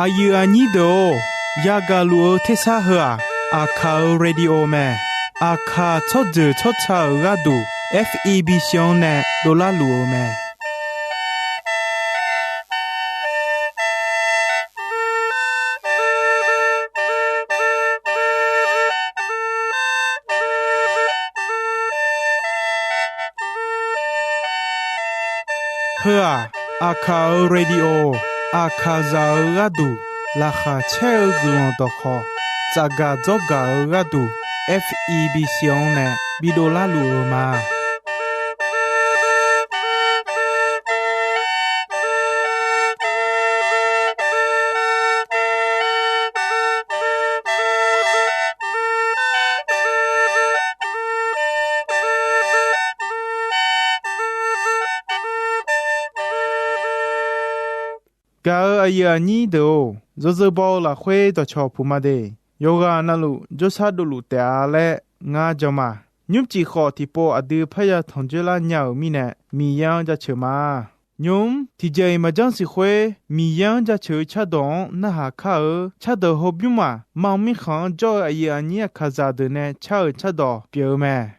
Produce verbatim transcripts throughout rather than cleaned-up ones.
Aqyuif aqnyir deuq-or, yagaq luf-eu tersar heu-aq, Aqkaq-euq radio mae. Aqkaq tsawrjeuq tsawrca-euq gharduq, F E B C-anr nae dovlar luf-eu mae. Heu-aq, Aqkaq-euq radio, Aqkaqzaq-euq gharduq laqkhaq caer-eu guiqlanq dawqkhawq, tsafgaq dzawrgaq-eu gharduq, F E B C-anr nae bidovlar luf-eu ma. Gaq-euq aqyuif aqnyir deuq-or, yawzeu baw-eu lafkhoer dawqcawq puq ma de. Yawqghaq navluf jawrshar dovluf taef-a laer ngar jan ma. Nymrcif khawf tiqpov aqdui parya tanq dzoerlar nya-euq mirnae, Miqyaer-anr jaceuq ma. Nymq-mr tiqjeq-iq maqjanr siq khoer, Miqyaer-anr jaceuq-eu cardawq-anr narhaq kar-eu cardawq hawbymr maq mam mirkhanq-anr jawr-eu aqyuif aqnyir Aqkaqzaq deuq nae car-euq cardawq pyeuf-eu mae.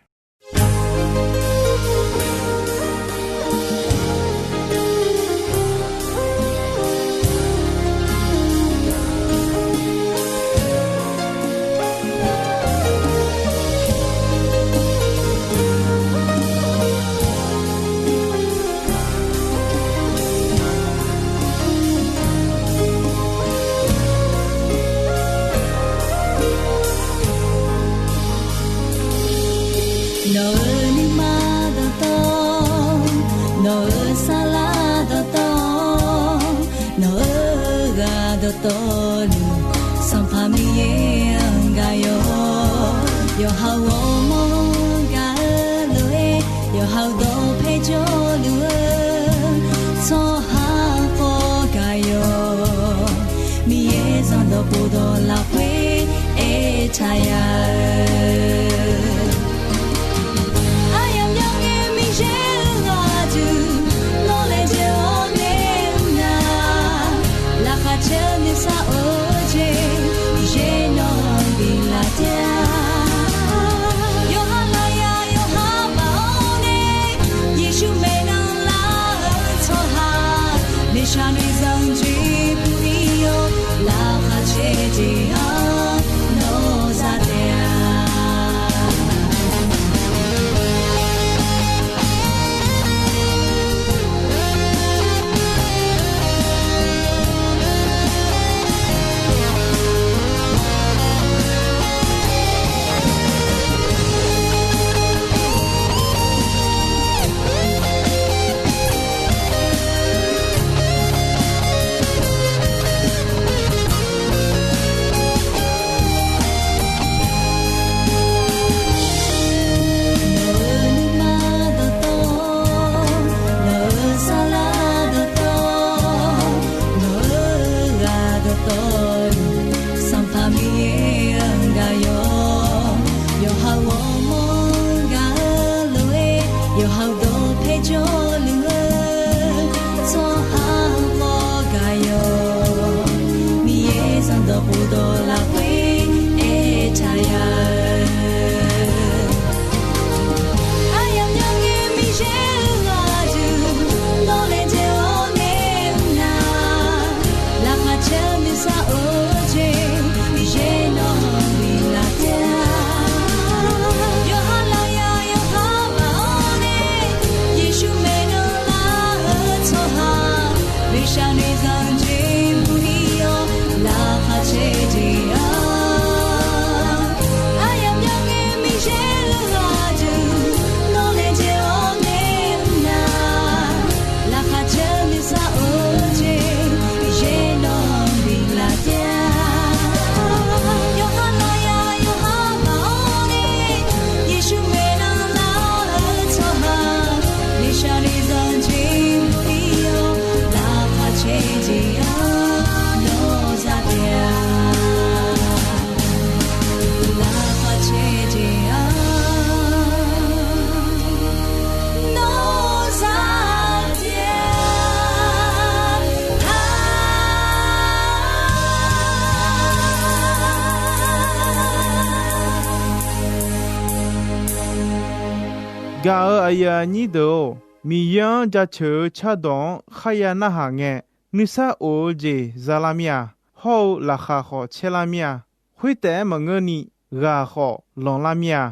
Gaq-euq aqyuif aqnyir deuq-or, Miqyaer-anr jaceuq-eu cardawq-anr kharya narhaq ngae, nuisar of-eu jeq za lar mir-a. Hawr-eu laqkhaq khawf caer lar mir-a. Khoertaef-aer maqngeurni, ghaq khawf lanqlar mir-a.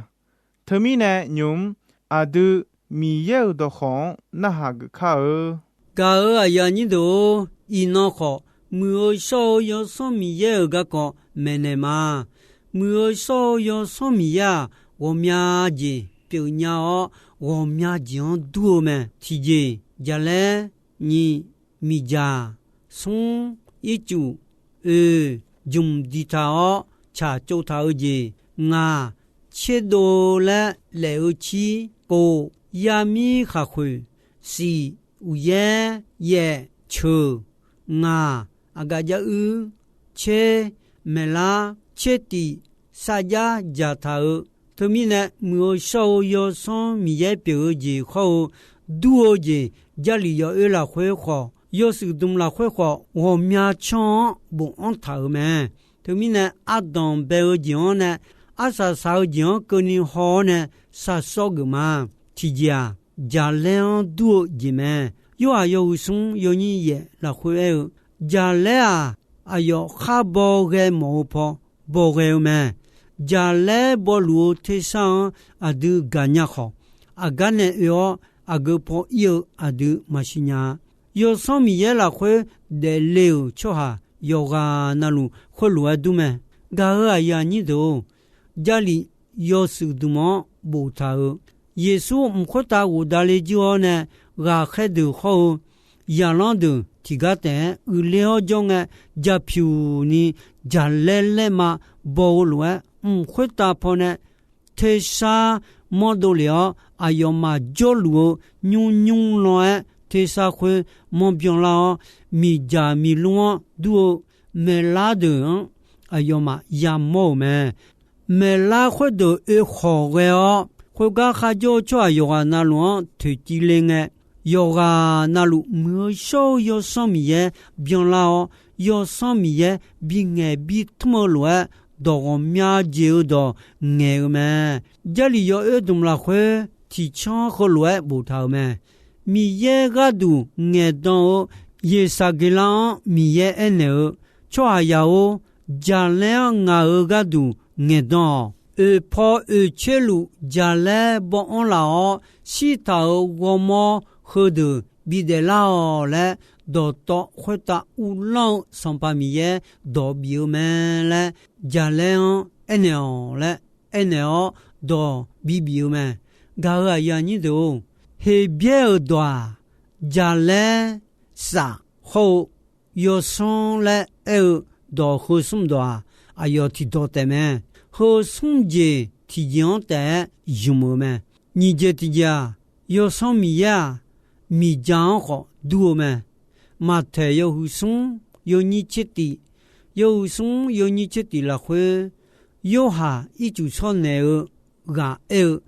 Teumirnae nymq-mr aqdui Miqyaer-euq dawqkawq-anr narhaq geuf kar-eu. Gaq-euq aqyuif aqnyir deuq-or, iqnan khawf Muiq-eu shawr-eu Yawsanr Miqyaer-euq garkawv maeqnaeq ma. Muiq-eu shawr-eu Yawsanr Miqyaer-aq, ghawqmya jeq pyeufnya-awr, ghawqmya jeq-anr dur-eu mae. Tiqjeq, jaqlaer, nyiq, miqdzaq, smr, ircuf, oeq, jmq diqtaq-awr tsaqtsov taq-eu jeq, ngaq, tserdov laer laef-eu cir, kov, yamir khaqkhoeq, siq, uqyaer, yaef, ceuq, ngaq, aqgaf jaruir, tser, maeqlar, tsertif, sarjax dzaqtaq-eu. Teumirnae, Muiq-eu shawr-eu Yawsanr Miqyaer pyeuf-eu jeq hawr-eu, dur-eu jeq, Jarlif yawoer lafkhoer khawf, yawshuif dmq lafkhoer khawf, ghawqmya canr-anr bofanr taq-euq mae. Teumirnae, ardanq bae-eu jeq-anr nae, arsaq saq-eu jeq-anr keuvni haw-awr nae, sharshawr geuf ma. Tiqjeq-aq, jaqlaer-anr dur-eu jeq mae. Yorhaq yawhuiq smr yawnyir yaef lafkhoer aer-eu, jaqlaer-aq, aqyawf khar baw ghae mawf-eu paw baw ghae-eu mae. Jaqlaer bawluf-eu tersar-anr aqdui gaqnya khawf, aqgar nae oe-awr aqgeu paw ir-eu aqdui maqsiq nya-a. Yawsanr Miqyaer lafkhoer daefle-euq tsawrhaq yawqghaq navluf khoerlof-aer dur mae. Gaq-euq aqyuif aqnyir deuq-or, Jarlif yawshuif dmq-anr boftaq-euq, Yeqsur mq khoertav ghofdav le jir-awr nae, ghaqkhaer deuq hawr-eu, zaqlanr deuq tiqgar taef-aer uiqler-awr jawr ngae, jaqpyuq ni jaqlaer laerma baw-eu lof-aer, mq khoertav pawnae tersar mawrdov lef-awr, aqyawfmaf jawrluf-eu nymr nymr lan-aer tersar khoer mawrbyan lar-awr, miqdzaq miqlmr-anr dur-eu maeqlar deuq-anr aqyawfmaf yamawr-euq mae. Maeqlar khoerdeuq oekhawq ghae-awr, khoergar kharjawr-eu tsawrhaq yawqghaq navluf-anr toeqciv le ngae, yawqghaq navluf Muiq-eu shawr-eu Yawsanr Miqyaer byanlar-awr, Yawsanr Miqyaer bingaeq bitmr-eu lof-aer, dawq ghawqmya jeq-eu dawq ngaeq-eu mae. Jarlif yawoer dmq lafkhoer tiqcanr heulof-aer boftaq-euq mae. Miqyaer gharduq ngaeqdan-eu Yeqsaqgeqlar-anr Miqyaer aernaeq-eu, tsawrhaqzaq-or, jaqlaer-anr ngaq-euq gharduq ngaeqdan-awq. Oeq paw oeq tserluf jaqlaer baw anr laf-awr, shirtaq-euq ghawrmawr heudeuq bidaef lar-awq laer, dawqtawv khoertav uvlanr-eu Sanqpaq Miqyaer dawq bif-eu mae laer, jaqlaer-anr aernaeq-awq laer aernaeq-awr dawq bibif-eu mae. Gaq-euq aqyuif aqnyir deuq-or, Heqbyaer-euq dawq-aq, jaqlaer, saf hawr-eu yawsanr laer aer-eu dawq heu smr dawq-aq, aqyawf tiqdawq taef mae. Heu smr jeq tiqjeq-anr taef-aer zmq-euq mae. Nyiq jeq tiqjeq-aq, Yawsanr Miqyaer-aq, miqdzaq-anr khawf dur-eu mae. Maqtaeq yawhuiq smr yawnyir tsertif, yawhuiq smr yawnyir tsertif lafkhoer, Yorhaq ircuf shawrnaeq-eu ghaq aer-eu,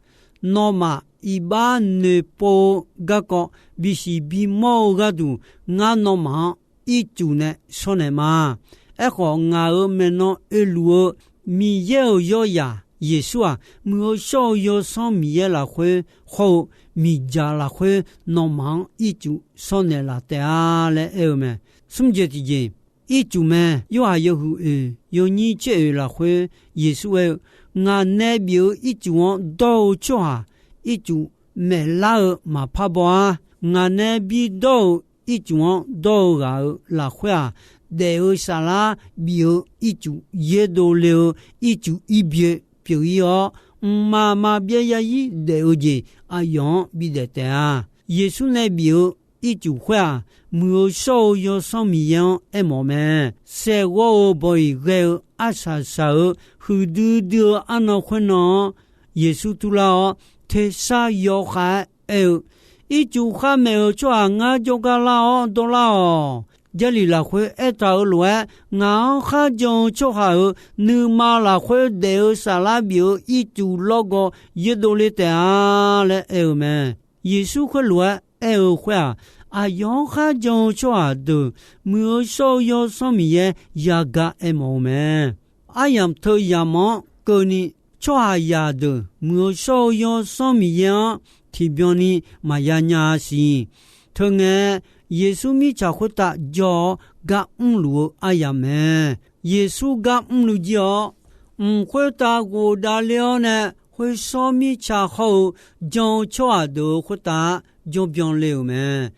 nawmaf iqbax noeqpov-eu garkawv bisiq bimawr-eu gharduq, ngar nawmaf-anr ircuf nae shawrnaeq ma. Aerkhawf, ngaq-euq maeqnan oeluf-eu Miqyaer-euq yawrzaq Yeqsur-aq, Muiq-eu shawr-eu Yawsanr Miqyaer lafkhoer hawr-eu miqdzaq lafkhoer nawmaf-anr ircuf shawrnaeq laf taef-a laer aer-eu mae. Smr jeq tiqjeq, ircuf mae. Yorhaq yawhuiq oeq yawnyir tser oeq lafkhoer Yeqsur aer-eu, Ngaq nae bif-eu ircuf-anr dawr-eu tsawrhaq ircuf maeqlar-eu maqpar baw-ar. Ngaq nae bidawr-euq ircuf-anr dawr-eu ghaq-euq lafkhoer-aq, daef-eu saflar bif-eu ircuf yaerdov le-eu ircuf irbyoe pyeuf-ir-awr, mqmaq maqbyav zarzir daef-eu jeq aqyawf-anr bidaef taef-a. Yeqsur nae bif-eu ircuf khoer-aq, Muiq-eu shawr-eu Yawsanr Miqyaer-anr aermawf mae. Saeqghawr-eu bawq-iq ghae-eu arsaq saq-eu huiqdui dui-eu arnan khoernan-anr Yeqsur turlar-awr, tersar yawkhav-aer aer-eu, Ircuf khar maeq-euq tsawrhaq ngar jawrgar lar-awr dawrlar-awq. Jarlif lafkhoer aertaq-euq lof-aer, ngaq-anr kharjan-eu tsawrhaq-euq nuima lafkhoer daef-eu saflar bif-eu ircuf lawrgawv yaerdov le taef-a laer aer-eu mae. Yeqsur khoerlof-aer aer-eu khoer-aq, aqyawf-anr kharjan-eu tsawrhaq deuq Muiq-eu shawr-eu Yawsanr Miqyaer yagaq aermawf-eu mae. Aryamq teu yamq-anr keuvni tsawrhaqzaq deuq muiq-eu shawr-eu Yawsanr Miqyaer-anr tiqbyan ni maqya nya-a siq. Teungae, Yeqsur mirtsaq khoertav jawr-awr gar mrluf-eu aryamq mae. Yeqsur gar mrluiv jir-awr, mq khoertav ghofdav ler-awr nae, khoershawr mirtsaq hawr-eu jan-eu tsawrhaq deuq-euq khoertav jawrbyan le-euq mae.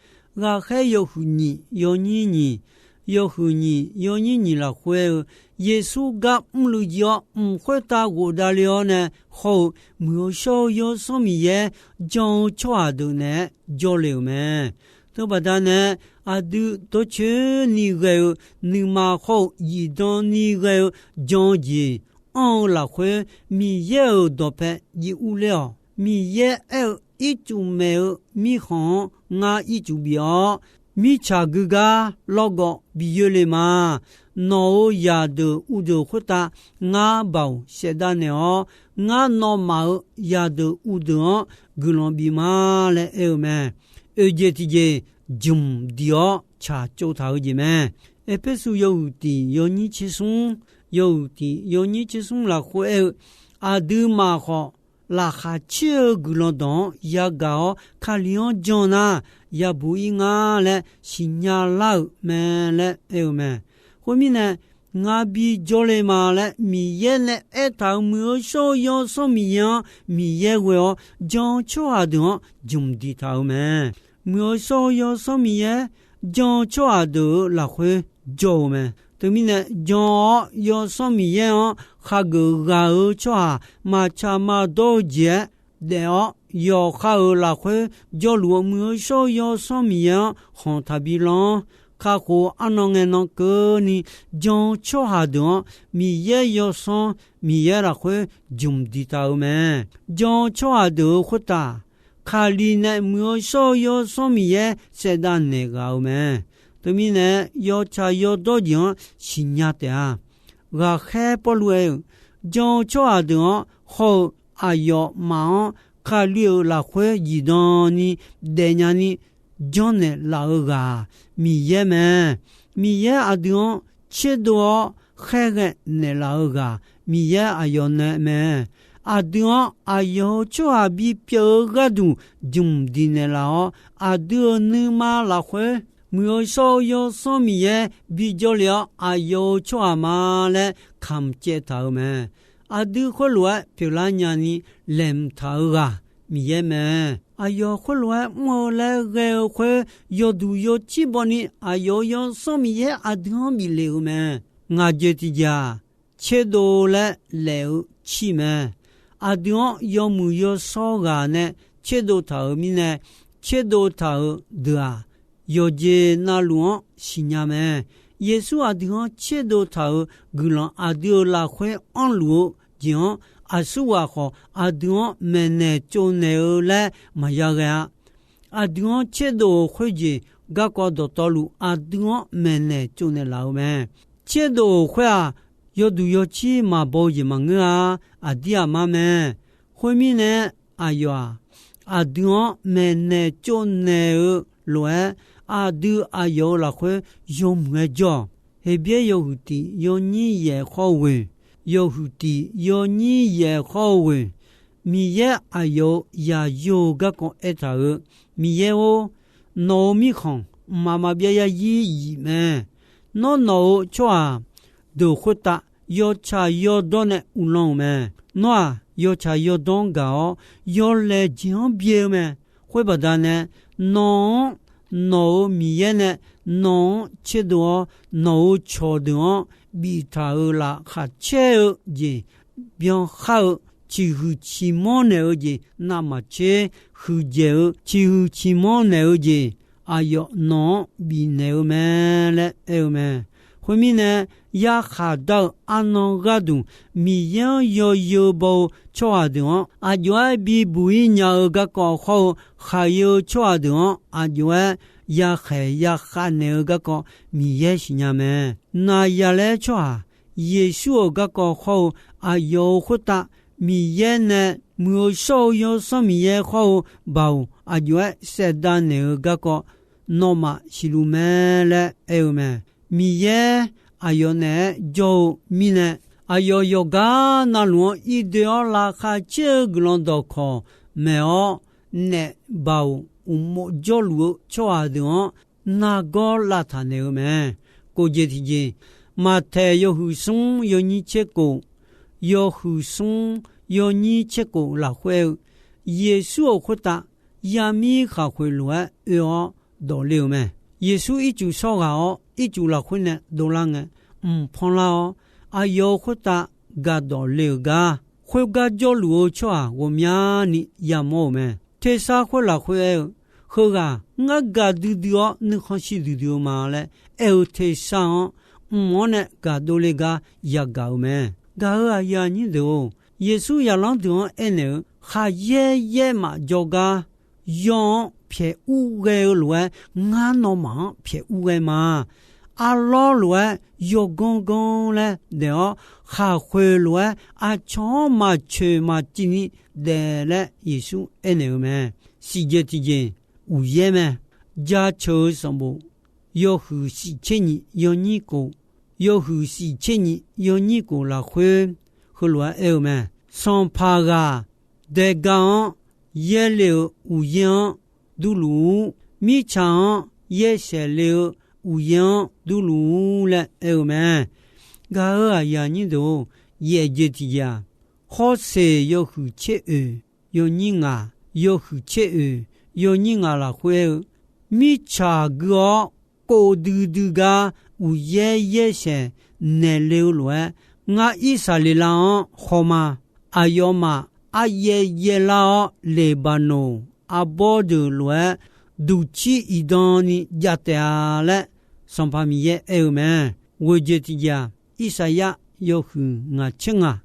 Ghaqkhaer yawhuiq nyiq yawnyir nyiq, yawhuiq nyiq yawnyir nyiq lafkhoer-eu, Yeqsur gar mrluiv jir-awr, mq khoertav ghofdav ler-awr nae hawr-eu, muiq-eu shawr-eu Yawsanr Miqyaer jan-eu tsawrhaq deuq naeq-aer jawrle-euq mae. Teubaqda nae, aqdui dawrcoeni ghae-eu nuima hawr-eu zifdan ni ghae-eu jan-eu jeq anr-eu lafkhoer, Miqyaer-euq dawqpae jiv urler-awq. Miqyaer aer-eu, ircuf maeq-eu mirkhanq-anr ngar ircuf bif-awr, mirtsaq gui gar lawrgawv bi yoerle ma. Nawq-euq zaqdeuq uvdeuq khoertav ngar baoq saefdav naeq-awr, ngar nawmaf-euq zaqdeuq uvdeuq-anr guiqlanq bif ma laer aer-eu mae. Oeqjeq tiqjeq jmq diq-awr tsaqtsov taq-eu jeq mae. Erpersu yawhuiq tiq yawnyir tser smr, yawhuiq tiq yawnyir tser smr lafkhoer aer-eu, aqduimaf khawf, laqkhaq caer-eu guiqlanq dawq-anr yagaq-awr, Kali-anr jan nar, yabuq ir ngar laer siqnya lar-euq mae laer aer-eu mae. Khoermirnae, ngar bi jawrle ma laer Miqyaer nae aertaq-euq muiq-eu shawr-eu Yawsanr Miqyaer-anr Miqyaer ghoe-awr jan-eu tsawrhaq deuq-anr jmq diq taq-euq mae. Muiq-eu shawr-eu Yawsanr Miqyaer jan-eu tsawrhaq deuq-euq lafkhoer jawr-eu mae. Teumirnae, jan-awr Yawsanr Miqyaer-anr khageuf ghaq-eu tsawrhaq maqtsaq maqdawr-eu jeq-aer daef-awr, yawqha-euq lafkhoer jawrluf-eu muiq-eu shawr-eu Yawsanr Miqyaer-anr khanq taqbi lanr. Kakhof arnan ngae nan keuvni jan-eu tsawrhaq deuq-anr Miqyaer Yawsanr Miqyaer lafkhoer jmq diq taq-euq mae. Jan-eu tsawrhaq deuq-euq khoertav, Kali nae muiq-eu shawr-eu Yawsanr Miqyaer saevdav naeq ghaq-eu mae. Teumirnae, yawtsaq yawdawr jeq-anr siqnya taef-a. Ghaqkhaer Pawrluv aer-euq, jan-eu tsawrhaq deuq-anr hawr-eu aqyawfmaf-anr Kali-euq lafkhoer zifdan ni daefnya ni janrnaeq laf-eu ghaq Miqyaer mae. Miqyaer aqdui-anr tserdov-awr khaerghae naeqlaf-eu ghaq Miqyaer aqyawf nae mae. Aqdui-anr aqyawf-euq tsawrhaq bipyeuf-eu gharduq jmq diq naeqlaf-awr, aqdui-euq nuima lafkhoer muiq-eu shawr-eu Yawsanr Miqyaer bijawr le-awr, aqyawf-euq tsawrhaq ma laer kamq caev taq-euq mae. Aqdui khoerlof-aer pyeuflar nyani laeqhmq taq-eu ghaq Miqyaer mae. Aqyawf khoerlof-aer mr-eu laer ghae-eu khoer, yawduq yawcir bawni aqyawf-euq Yawsanr Miqyaer aqdui-anr bif le-euq mae. Ngaq jeq tiqjeq-aq, tserdov laer laef-eu cir mae. Aqdui-anr yawmuiq yawshawr ghaq nae tserdov taq-euq mirnae, tserdov taq-euq deuq-aq, yawqjeq navluf-anr siqnya mae. Yeqsur aqdui-anr tserdov taq-euq guiqlanq aqdui-euq lafkhoer anrluf-eu jeq-anr, aqsurghaq khawf aqdui-anr maeqnaeq tsovnaeq-eu laer maqya ghae-a. Aqdui-anr tserdov-euq khoerjeq garkawv dawqtawvluf aqdui-anr maeqnaeq tsovnaeq laf-eu mae. Tserdov-euq khoer-aq, yawduq yawcir maqbaw-eu jeq maqngeur-a. Aqdir aqmar mae. Khoermirnae, aqyawf-aq, aqdui-anr maeqnaeq tsovnaeq-eu lof-aer, aqdui aqyawf-euq lafkhoer yawmuiq-aer jawr-awq. Heqbyaer yawhuiq tiq yawnyir yaeq khawr-eu ghoeq, yawhuiq tiq yawnyir yaeq khawr-eu ghoeq, Miqyaer aqyawf-euq yaqyo-eu garkawv aertaq-euq, Miqyaer-or, nawq-euq mirkhanq mqmaq maqbyav yarzir zif mae. Nawr nawq-euq tsawrhaq deuq khoertav yawtsaq yawdawr nae uvlanr-euq mae. Nawr-aq, yawtsaq yawdawr-anr gaq-awr, yawlaeq jeq-anr byae-eu mae. Khoer baqdanae, nawq-anr nawq-euq Miqyaer nae nawq-anr tserdov-awr, nawq-euq cawqdeuq-anr biftaq-euq laqkhaq caer-eu jeq byankhar-eu, ciqhuiq ciqmanr naeq-eu jeq navmaqtser huiqdzaeq-eu, ciqhuiq ciqmanr naeq-eu jeq aqyawf nawq-anr bifnaeq-eu mae laer aer-eu mae. Khoermirnae, yarkhaq dar-eu arnan gharduq Miqyaer-anr yawzeu baw-eu tsawrhaq deuq-anr aqjox-aer bibuq-ir nya-eu garkawv hawr-eu, khaqyae-eu tsawrhaq deuq-anr aqjox-aer yakhaeq yakhav naeq-eu garkawv Miqyaer siqnya mae. Naqyaq laer tsawrhaq Yeqsur-euq garkawv hawr-eu, aqyawf-euq khoertav Miqyaer nae muiq-eu shawr-eu Yawsanr Miqyaer hawr-eu baoq aqjox-aer saevdav naeq-eu garkawv nawmaf siqluf mae laer aer-eu mae. Miqyaer aqyawf naeq-aer jawr-eu mirnae, Aqyawf yawqgar navluf-anr ir doe-awr lavkhav caer-eu guiqlanq dawqkawq maeq-awr, naef baoq uqmov jawrluf-eu tsawrhaq deuq-anr nargawr lavtaq naeq-eu mae. Kof jeq tiqjeq, Maqtaeq yawhuiq smr yawnyir tser kof, yawhuiq smr yawnyir tser kof lafkhoer-eu, Yeqsur-euq khoertav yamir khaqkhoeq lof-aer oe-awr dawqle-euq mae. Yeqsur ircuf shawr ghaq-awr, ircuf lafkhoer nae dovlar ngae, mq panlar-awr, aqyawf-euq khoertav gaq dawqle-euq gar, khoergar jawrluf-eu tsawrhaq ghawqmyani yamawr-euq mae. Tersar khoer lafkhoer aer-eu, Heughaq ngar gaqdui dui-awr nuikhanr shir duidui-eu ma laer aer-eu tersar-anr, mq-anr nae gaq dovle gar yagaq-euq mae. Gaq-euq aqyuif aqnyir deuq-or, Yeqsur zaqlanr deuq-anr aernaeq-eu, Khaqyaer yaer maf jawrgar yaw-anr pyaeq ur ghae-eu lof-aer, ngar nawmaf-anr pyaeq ur ghae ma. Arlawr lof-aer yawganr ganr laer daef-awr, khaqkhoeq lof-aer aqcawq-anr maqcoeq maqciv ni daef laer Yeqsur aernaeq-eu mae. Siqjeq tiqjeq, uqyaer mae. Jaceuq-eu sanqbof yawhuiq shif tser nyiq yawnyir kof, yawhuiq shif tser nyiq yawnyir kof lafkhoer heulof-aer aer-eu mae. Sanqpaq ghaq daega-anr yaerle-euq uqyaer-anr durluf-ur. Mirtsaq-anr yaersaeq le-eu uqyaer-anr durluf-ur laer aer-eu mae. Gaq-euq aqyuif aqnyir deuq-or, yaef jeq tiqjeq-aq, Hawrseq yawhuiq tser oeq yawnyir ngaq, yawhuiq tser oeq yawnyir ngaq lafkhoer aer-eu, Mirtsaq gui-awr kov duidui gar uqyaer yaersaeq naeqle-eu lof-aer, ngar Irsaqleqlav-anr hawma. Aqyawfmaf aryaev yaevlar-awr, Leqbaqnoq arbawr deuq lof-aer duqcir iqdan ni jav taef-a laer, Sanqpaq Miqyaer aer-eu mae. Ghoeqjeq tiqjeq-aq, Irsaqyar yawhuiq ngaq tser ngaq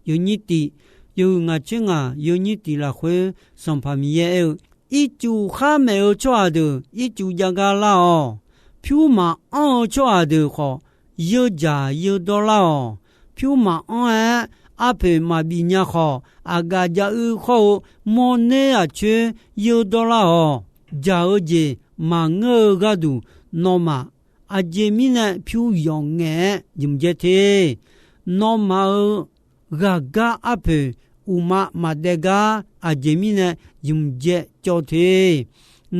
yawnyir tif, yawhuiq ngaq tser ngaq yawnyir tif lafkhoer Sanqpaq Miqyaer aer-eu, Ircuf khar maeq-eu tsawrhaq deuq ircuf jav gar lar-awq. Pyur maqanr-eu tsawrhaq deuq khawf, yeudzaq yeudawr lar-awq. Pyur maqanr-aer arpoeq maqbif nya khawf, aqgaf jav-ir khawr-eu mawrner aqcoer yeudawr lar-awq. Dzaq-eu jeq maqngeur-eu gharduq, nawmaf aqjeq mirnae pyur yawf ngaef-aer ymq jaer te. Nawmaf-euq ghaqgar arpoeq uqma maqdaef gar aqjeq mirnae ymq jaer cawv te.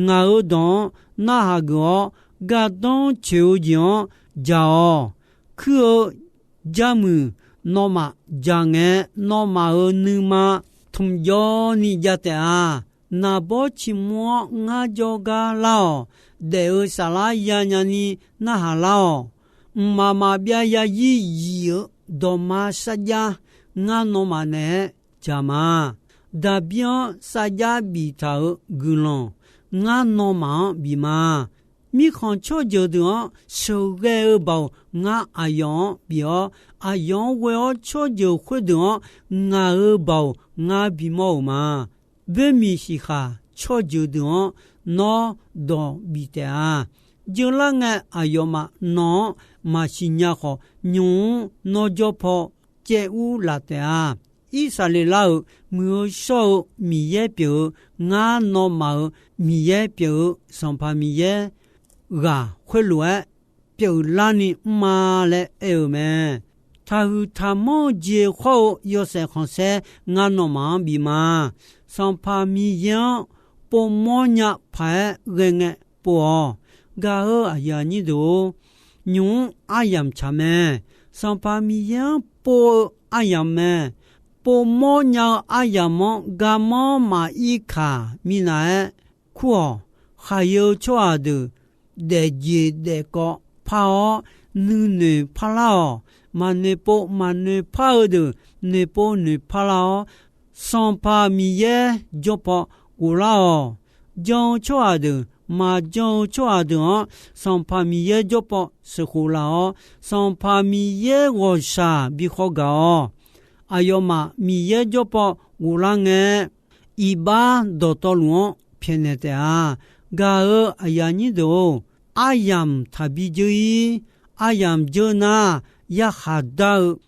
Ngaq-euq dawq-anr narhaq geuf-awr, gardanr coeq-eu jeq-anr dzaq-awq. Kuir-eu jarmuiq nawmaf dzaq ngae, nawmaf-euq nuima tmqjawr ni jav taef-a. Naqbawr ciqmur-awr ngar jawrgar lar-awq. Daef-eu saflar yanya ni narhaq lar-awq. Mqmaq maqbyav yazir yif-euq dawqma sarjax ngar nawmaf naeq-aer dzaq ma. Daqbir-anr sarjax biftaq-euq guiqlanq ngar nawmaf-anr bif ma. Mirkhanq tsawrjeuq deuq-anr sheuqghae-eu baoq ngar aqyawf-anr bif-awr, aqyawf-anr ghoe-awr tsawrjeuq khoerdeuq-anr ngaq-euq baoq ngar bimawr-euq ma. Boermiq siqkhaq tsawrjeuq deuq-anr nawr dawq bif taef-a. Jeurlar ngae, aqyawfmaf nawq-anr maqsiq nya khawf, nymq-mr nawr jawr paw caev ur laf taef-a. Irsaqleqlav-euq muiq-eu shawr-eu Miqyaer pyeuf-eu, ngar nawmaf-euq Miqyaer pyeuf-eu Sanqpaq Miqyaer ghaq khoerlof-aer pyeuflarni mr ma laer aer-eu mae. Taqhuiq taqmanr-eu jeq khawr-eu yawshaef khanqsaer ngar nawmaf-anr bif ma. Sanqpaq Miqyaer-anr povmawr nya paq-aer ghae ngae pov-awq. Gaq-eu aqyuif aqnyir deuq-or, nymq-mr aryamq tsaq mae. Sanqpaq Miqyaer-anr pov-eu aryamq mae. Povmawr nya-eu aryamq-anr garmanr maqir kaq minav-aer kur-awq. Khaqyae-eu tsawrhaq deuq daefjeq daefkawv par-awr, nuinoeq parlar-awq. Maqnoeqpov maqnoeqpar-eu deuq noeqpov noeqpar lar-awr, Sanqpaq Miqyaer jawr paw ghoflar-awq. Jan-eu tsawrhaq deuq, maqjan-eu tsawrhaq deuq-anr Sanqpaq Miqyaer jawr paw sheuqkhof laf-awr, Sanqpaq Miqyaer ghawqshaq bi khawgaq-awq. Aqyawfmaf Miqyaer jawr paw ghoflar ngae, iqbax dawqtawvluf-anr pyaeqnaeq taef-a. Gaq-eu aqyuif aqnyir deuq-or, aryamq taqbi dzeur-ir. Aryamq dzeur nar, yarkhaq dar-eu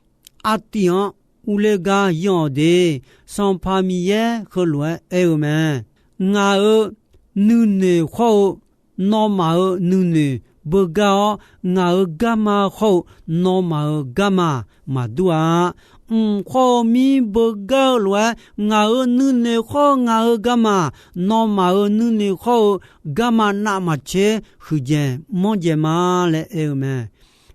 artiv-anr urler gar yanr-awq de. Sanqpaq Miqyaer heulof-aer aer-eu mae. Ngaq-euq nuinoeq khawr-eu nawmaf-euq nuinoeq beugar-awr, ngaq-euq garma khawr-eu nawmaf-euq garma maqdur-a. Mq khawr-eu mir beugar-eu lof-aer, ngaq-euq nuinoeq khawr-eu ngaq-euq garma, nawmaf-euq nuinoeq khawr-eu garma navmaqtser huiqdzaeq manrdzaeq ma laer aer-eu mae.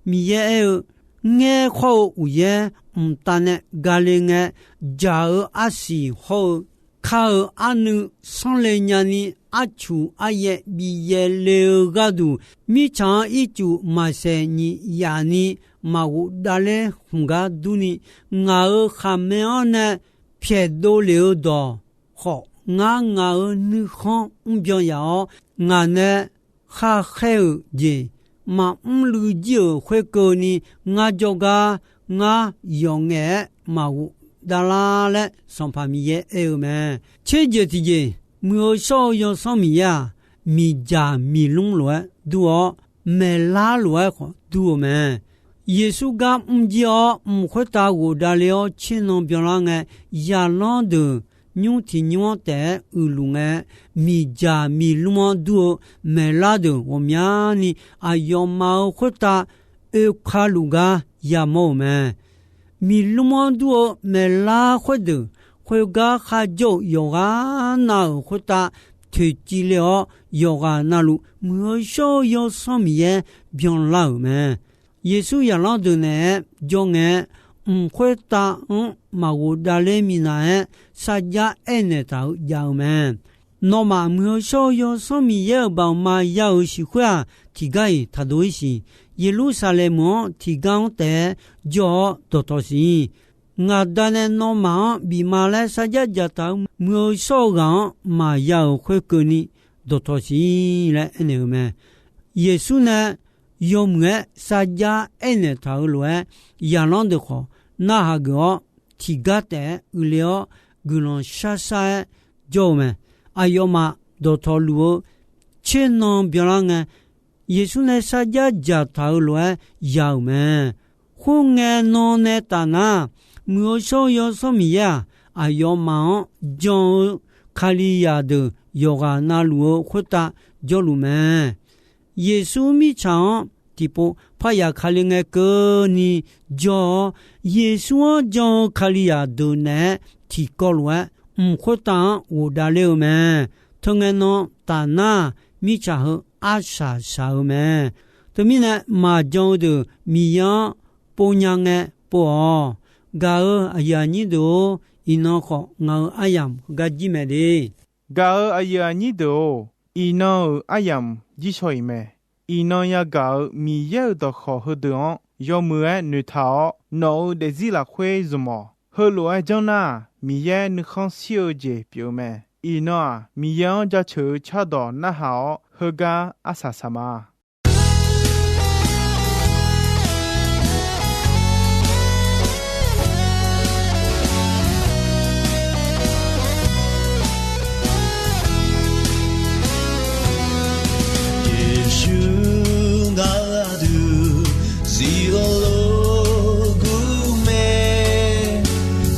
Miqyaer aer-eu, Ngaer khawr-eu uqyaer mqtav nae gale ngae, dzaq-eu arsiq hawr-eu kar-eu arnuiv sanrle nyani, arcuq aryaev bi yaev le-eu gharduq, mirtsaq-anr ircuf maqsaeq nyiq yaf ni maqghof davler hmq gar durni, ngaq-euq khaqmae-anr nae pyaeqdov lef-eu dawq khawf, ngar ngaq-euq nuikhanr mrbyan yaf-awr, ngaq nae khar khaer-euq jeq maqmr luiv jir-euq khoerkeuvni, ngar jawrgar ngar yawf ngaef-aer maqghof davlar laer Sanqpaq Miqyaer aer-eu mae. Tserjeq tiqjeq, muiq-eu shawr-eu Yawsanr Miqyaer-aq, miqdzaq miqlmr lof-aer dur-awr, maeqlar lof-aer khawf dur-eu mae. Yeqsur gar mrjir-awr, mq khoertav ghofdav le-awr tsernan byanlar ngae, zaqlanr deuq nymr tiq nymr-anr taef-aer uiqluf ngae, miqdzaq miqlmr-anr dur-eu maeqlar deuq ghawqmyani aqyawfmaf-euq khoertav oeka luf gar yamawr-euq mae. Miqlmr-anr dur-eu maeqlar khoerdeuq, khoergar kharjawr-euq yawqghaq nav-euq khoertav toeqciv le-awr, yawqghaq navluf muiq-eu shawr-eu Yawsanr Miqyaer byanlar-euq mae. Yeqsur zaqlanr deuq naeq-aer jawr ngae-aer, mq khoertav-anr maqghof davler minav-aer sarjax aernaeq taq-eu jav-eu mae. Nawmaf muiq-eu shawr-eu Yawsanr Miqyaer-euq baoq ma ya-euq siq khoer-aq, tiqgar-iq taqdov-ir siq. Yeqlursaqlaeq meuq-anr tiqgar-anr taef-aer jawr-awr dawqtawq siq. Ngaq Da nae nawmaf-anr bif ma laer sarjax dzaqtaq-eu muiq-eu shawr-eu ghaq-anr maqya-euq khoerkeuvni dawqtawq siq laer aernaeq-eu mae. Yeqsur nae yawmuiq-aer sarjax aernaeq taq-eu lof-aer, zaqlanr deuq khawf narhaq geuf-awr, tiqgar taef-aer uiqle-awr, guiqlanq sharshar-aer jawr-eu mae. Aqyawfmaf dawqtawq luf-eu tsernan byanlar ngae, Yeqsur nae sarjax dzaqtaq-eu lof-aer ya-euq mae. Khoerngae nan nae tafnar, muiq-eu shawr-eu Yawsanr Miqyaer-aq, aqyawfmaf-anr jan-eu Kalizaq deuq yawqghaq navluf-eu khoertav jawrluf mae. Yeqsur mirtsaq-anr tiqpov parya Kali ngae keuvni jawr-awr, Yeqsur-anr jan-eu Kalizaq deuq naeq-aer tiqkawv lof-aer mq khoertav-anr ghofdav ler-eu mae. Teungae nan tafnar, mirtsaq heu arsaq shaq-eu mae. Teumirnae, maqjan-eu deuq Miqyaer-anr pov nya ngae pov-awq. Gaq-euq aqyuif aqnyir deuq-or, iqnan khawf ngaq-euq aryamq heugar jir mae de. Gaq-euq aqyuif aqnyir deuq-or, iqnan-euq aryamq jir shaw-iq mae. Iqnan yagaq-euq Miqyaer-euq dawqkawq heudeuq-anr yawmuiq-aer noeqtaq-awr, nawq-euq daefzir lafkhoer zmq-awq. Heulof-aer janr nar, Miqyaer nuikhanr shir-eu jeq pyeuf-eu mae. Iqnan-aq, Miqyaer-anr jaceuq-eu cardawq narhaq-awr, heugar arsaq saq ma. Yeqsur ngaq duq zifluf lof gur mae,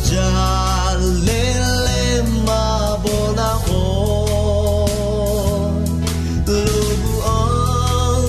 jaqlaer laer maqbaw nar khawf, lof gur-anr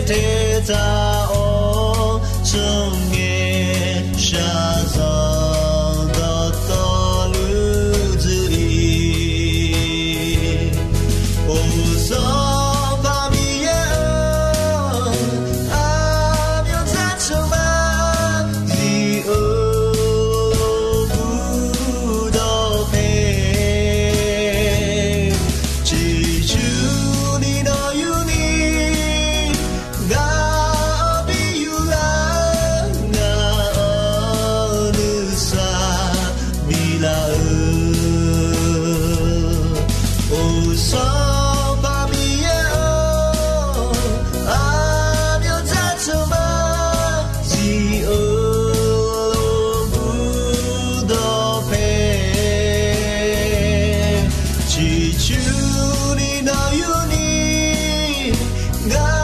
Terzaq-awr tsawrngae shaqzanq dawqtawvluf dzuir-ir. Or, Sanqpaq Miqyaer-or, aqmyanzaq tsawrmyanr zif-eu bur dawqpae ciqcurni nawq yurni ngaq-anr bi yurlar, ngaq-anr nuisar biflaf-eu. Or, Sanqpaq Miqyaer-or, aqmyanzaq tsawrmyanr zif-eu bur dawqpae ciqcurni nawq yurni ngaq